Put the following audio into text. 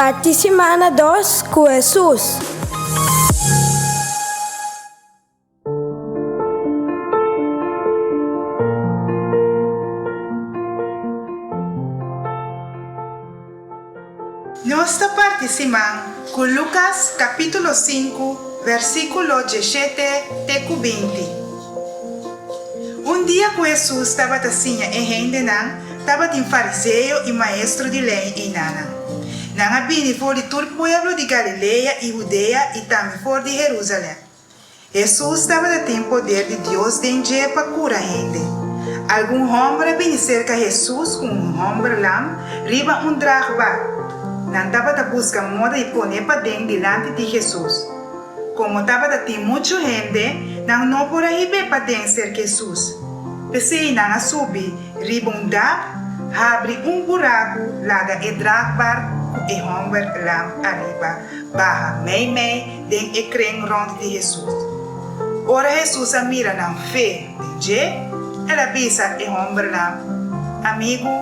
Parti simana dos ku Hesus. Nos ta parti siman ku Lukas kapítulo sinku versíkulo djeshete te ku 20. Un dia ku Hesus tabata siña e hendenan, tabatin fariseo i maestro di lei einanan. Nan a bini for di tur pueblo di Galilea i Hudea i tambe for di Herúsalèm. Hesus tabata tin poder di Dios den dje pa kura hende. Algun hòmber a bini serka Hesus ku un hòmber lam riba un dragbar. Nan tabata buska moda di pon'é paden dilanti di Hesus. Komo tabata tin muchu hende, nan no por a hib'é paden serka Hesus. P'esei nan a subi riba un dak, habri un buraku laga e dragbar ku e hòmber lam ariba baha meimei den e kren rònt di Hesus. Ora Hesus a mira nan fe den dje, el a bisa e hòmbernan, Amigu,